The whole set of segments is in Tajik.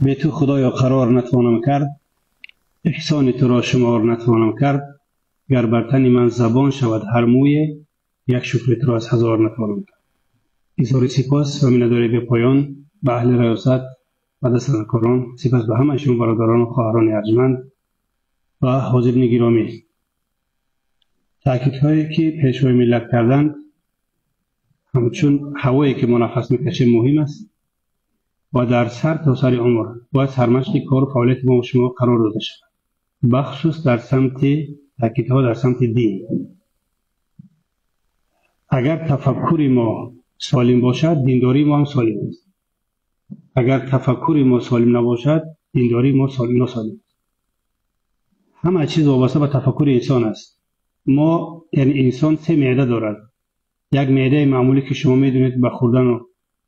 Бе ту Худоё қарор натвонам кард, эҳсони туро шумор натвонам кард, гар бар тани ман забон шавад ҳар мӯе, як шукри туро аз ҳазор натвонам кард. Изҳори сипос ва миннатдории бепоён ба аҳли риёсат ва дастнакорон, сипас ба ҳамаи шумо бародарону хоҳарони арҷманд ва ҳозирини гиромӣ. Таъкидҳое ки пешвои миллат карданд, ҳамчун ҳавое ки мо нафас мекашем муҳим аст ва дар сар то сари умр бояд сармашқи кору фаъолияти мо шумо қарор дода шавад, бахусус дар самти таъкидҳо дар самти дин. Агар тафаккури мо солим бошад, диндории мо ҳам солим аст. Агар тафаккури мо солим набошад, диндории мо носолим аст. Ҳама чиз вобаста ба тафаккури инсон аст. Мо, яъне инсон се меъда дорад. Як меъдаи маъмулӣ ки шумо медонед ба хӯрдану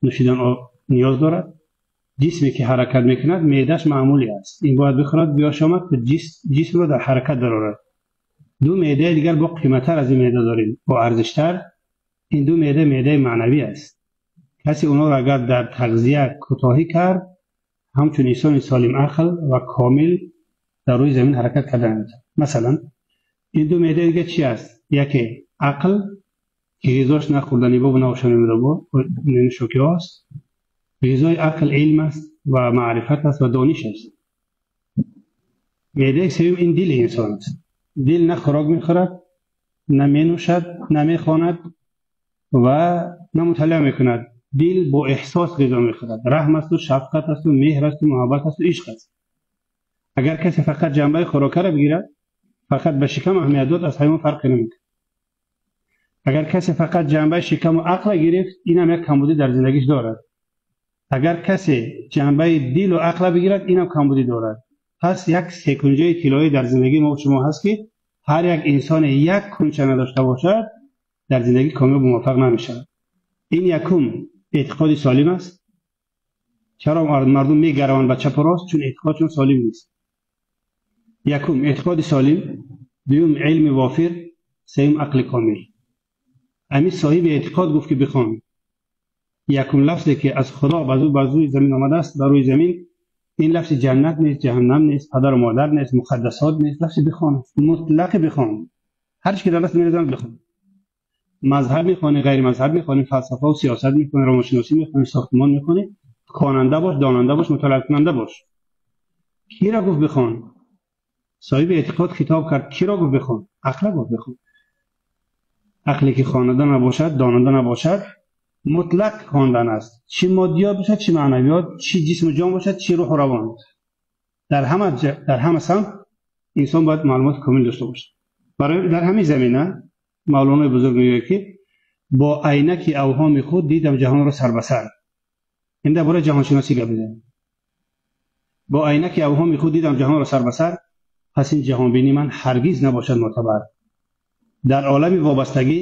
нӯшидан ниёз дорад. Ҷисме ки ҳаракат мекунад, меъдаш маъмулӣ аст. Ин бояд бихӯрад, биёшомад то ҷисмро дар ҳаракат дарорад. Ду меъдаи дигар бо қиматтар аз ин меъда дорем, бо арзиштар. Ин ду меъда меъдаи маънавӣ аст. Касе онҳоро агар дар тағзия кӯтоҳӣ кард, ҳамчун инсони солим ақл ва комил дар рӯи замин ҳаракат карда наметавонад. Масалан, ин ду меъдаи дигар чи аст? Яке ақл, ки ғизош на хӯрдани бобу на нӯшокиҳо аст. Ғизои ақл илм аст ва маърифат аст ва дониш аст. Меъдаи сеюм ин дили инсон аст. Дил на хӯрок мехӯрад, на менӯшад, на мехонад ва на мутолиа мекунад. Дил бо эҳсос ғизо мехӯрад. Раҳм асту шафқат асту меҳр асту муҳаббат асту ишқ аст. Агар касе фақат ҷанбаи хӯрокаро бигирад, фақат ба шикам аҳамият дод, аз ҳайвон фарқе намекунад. Агар касе фақат ҷанбаи шикаму ақла гирифт, инам як камбудӣ дар зиндагиш дорад. Агар касе ҷанбаи дилу ақла бигирад, инам камбудӣ дорад. Пас як секунҷаи тиллоӣ дар зиндагии мо шумо ҳаст ки ҳар як инсоне як кунча надошта бошад, дар зиндагӣ комёб муваффақ намешавад. Ин якум эътиқоди солим аст. Чаро мардум мегараванд ба чапу рост? Чун эътиқодшон солим нест. Якум эътиқоди солим, дуюм илми вофир, сеюм ақли комил. Ҳамин соҳиби эътиқод гуфт ки бихон. Якум лафзе ки аз Худо ба рӯи замин омадааст, ба рӯи замин, ин лафзи ҷаннат нест, ҷаҳаннам нест, падару модар нест, муқаддасот нест, лафзи бихон аст. Мутлақи бихон. Ҳар чи ки дар даст мерезанд бихон. Мазҳаб мехонӣ, ғайри мазҳаб мехонӣ, фалсафа ва сиёсат мехонӣ, романшиносӣ мехонӣ, сохтмон мехонӣ, хонанда бош, донанда бош, мутолиакунанда бош. Киро гуфт бихон? Соҳиби эътиқод хитоб кард. Киро гуфт бихон? Ақла гуфт бихон. Ақле ки хонанда набошад, донанда набошад, мутлақ хондан аст. Чӣ моддиёт бошад, чӣ маънавиёт, чӣ ҷисму ҷон бошад, чӣ рӯҳу равон. Дар ҳама самт инсон бояд маълумоти комил дошта бошад. Барои дар ҳамин замина Мавлонои бузург мегӯяд ки бо айнаки авҳоми худ дидам ҷаҳонро сар ба сар. Ин дар бораи ҷаҳоншиносӣ гап мезанем. Бо айнаки авҳоми худ дидам ҷаҳонро сар ба сар, пас ин ҷаҳонбинии ман ҳаргиз набошад мӯътабар. Дар олами вобастагӣ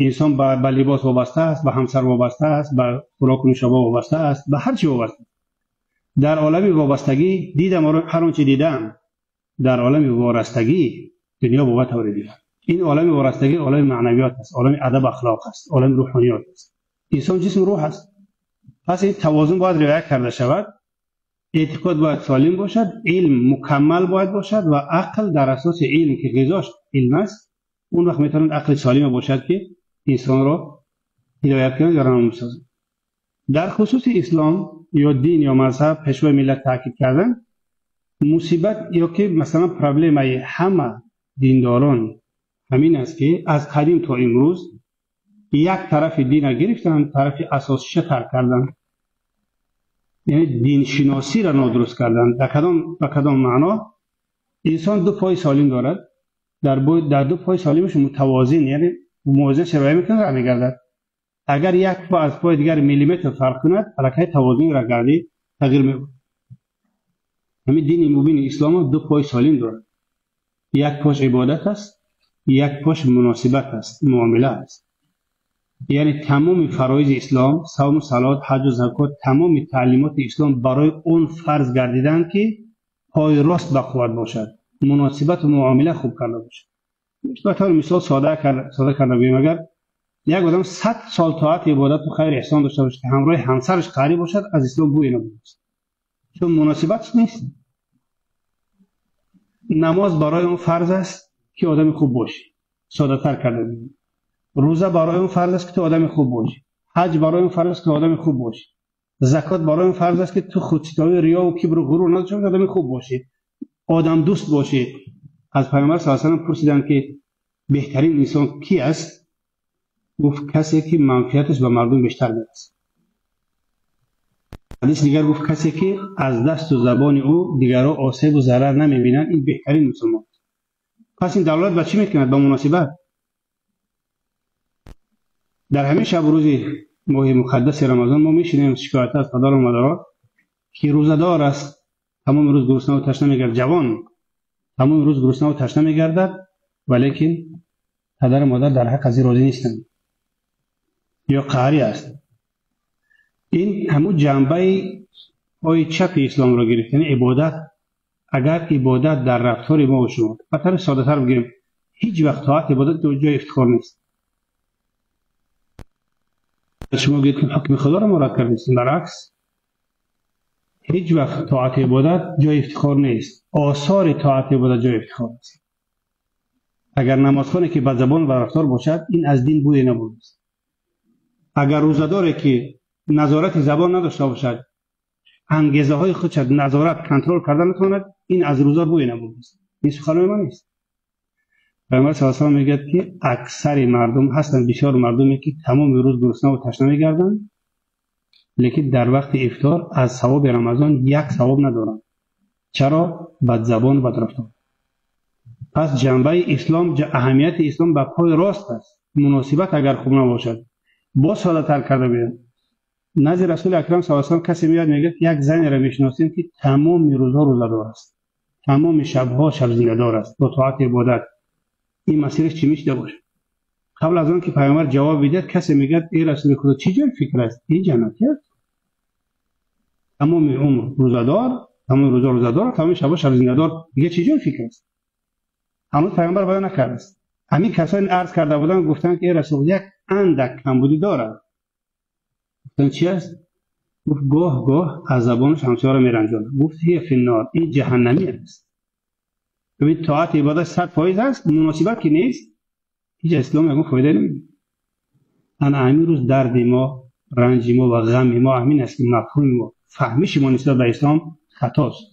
инсон ба либос вобаста аст, ба ҳамсар вобаста аст, ба хӯроку нӯшоба вобаста аст, ба ҳар чи вобаста аст. Дар олами вобастагӣ дидам ҳар он чи дидам, дар олами ворастагӣ дунё бо тавре дидам. Ин олами ворастагӣ олами маънавиёт аст, олами адаб ахлоқ аст, олами рӯҳониёт аст. Инсон ҷисму рӯҳ аст. Пас ин тавозун бояд риоя карда шавад. Эътиқод бояд солим бошад, илм мукаммал бояд бошад ва ақл дар асоси илм ки ғизош илм аст, он вақт метавонад ақли солиме бошад ки инсонро ҳидоят кунад ё роҳнамо созад. Дар хусуси ислом ё дин ё мазҳаб пешвои миллат таъкид карданд, мусибат ё ки масалан проблемаи ҳама диндорон ҳамин аст ки аз қадим то имрӯз як тарафи дина гирифтанд, тарафи асосиша тарк карданд. Яъне диншиносиро нодуруст карданд. Ба кадом маъно? Инсон ду пои солим дорад, дар ду пои солимаш мутавозин, яъне мувозин шароя мекунад, роҳ мегардад. Агар як по аз пои дигар миллиметр фарқ кунад, аллакай тавозуни роҳгардӣ тағйир меёбад. Ҳамин дини мубини ислом ду пои солим дорад. Як пош ибодат аст, як пош муносибат аст, муомила аст. Яъне тамоми фароизи ислом, савму салот, ҳаҷу закот, тамоми таълимоти ислом барои он фарз гардиданд ки пои рост ба қувват бошад, муносибату муомила хуб карда бошад. Ба таври мисол сода карда гӯем, агар як одам 100 сол тоат, ибодату хайр эҳсон дошта бошад, ки ҳамроҳи ҳамсараш қариб бошад, аз ислом бӯе набудааст. Чун муносибат нест. Намоз барои он фарз аст, ки одами хуб бошӣ. Соддатар карда бигӯем. Рӯза барои он фарз аст, ки ту одами хуб бошӣ. Ҳаҷ барои он фарз аст, ки одами хуб бошӣ. Закот барои он фарз аст, ки ту худситоӣ, риё ва кибру ғурур надошта бошӣ, одами хуб бошӣ, одамдӯст бошӣ. Аз Паёмбар саллаллоҳу алайҳи васаллам пурсиданд, ки беҳтарин инсон ки аст? Гуфт: касе ки манфиаташ ба мардум бештар мерасад. Ҳадиси дигар гуфт: касе ки аз дасту забони ӯ дигарҳо осебу зарар намебинанд, ин беҳтарин мусулмон аст. Пас ин далолат ба чӣ мекунад? Ба муносибат. Дар ҳамин шабу рӯзи моҳи муқаддаси Рамазон мо мешунавем шикоят аз падару модарҳо, ки рӯзадор аст, тамоми рӯз гуруснаву ташна мегардад, ҷавон тамоми рӯз гуруснаву ташна мегардад, валекин падару модар дар ҳақ аз ин розӣ нестанд ё қаҳрӣ аст. Ин ҳамун ҷанбаи пои чапи исломро гирифт, яъне ибодат. Агар ибодат дар рафтори мо ва шумо, ба таври соддатар бигирем, ҳеҷ вақт тоат ибодат ҷои ифтихор нест. Шумо гӯед, ки ҳукми Худоро мо рад кардем. Баръакс, ҳеҷ вақт тоат ибодат ҷои ифтихор нест. Осори тоат ибодат ҷои ифтихор аст. Агар намозхоне ки бадзабон ва рафтор бошад, ин аз дин бӯе набурдааст. Агар рӯзадоре ки назорати забон надошта бошад, ангезаҳои худша назорат, контрол карда натавонад, ин аз рӯза бӯе набурдааст. Ин суханои ман нест. Паёмбар саллаллоҳу алайҳи васаллам мегӯяд, ки аксари мардум ҳастанд, бисёр мардуме ки тамоми рӯз гурусна ва ташна мегарданд, лекин дар вақти ифтор аз савоби Рамазон як савоб надоранд. Чаро? Бадзабон, бадрафтор. Пас ҷанбаи ислом, аҳамияти ислом ба пои рост аст. Муносибат агар хуб набошад, боз соддатар карда бигӯям, назди Расули Акрам саллаллоҳу алайҳи васаллам касе меояд, мегӯяд: як занеро мешиносем, ки тамоми рӯзҳо рӯзадор аст, тамоми шабҳо шабзиндадор аст бо тоати ибодат. Ин масираш чӣ мешида бошад? Қабл аз он ки Паёмбар ҷавоб бидиҳад, касе мегӯяд: эй Расули Худо, чӣ ҷои фикр аст? Ин ҷаннатӣ аст. Тамоми умр рӯзадор, тамоми рӯза рӯзадор, тамоми шабҳо шабзиндадор, дига чӣ ҷои фикр аст? Ҳанӯз Паёмбар баён накардааст. Ҳамин касоне арз карда буданд, гуфтанд, ки эй Расул, як андак камбудӣ дорад. Гуфтанд: чӣ аст? Гуфт: гоҳ гоҳ аз забонаш ҳамсояро меранҷонад. Гуфт: ҳия финнор, ин ҷаҳаннамӣ аст. Бибин, тоати ибодат 100% аст, муносибат ки нест, ҳеҷ ислом ягон фоида намедиҳад. Ана ҳамин рӯз дарди мо, ранҷи мо ва ғами мо ҳамин аст, ки мафҳуми мо, фаҳмиши мо нисбат ба ислом хатост.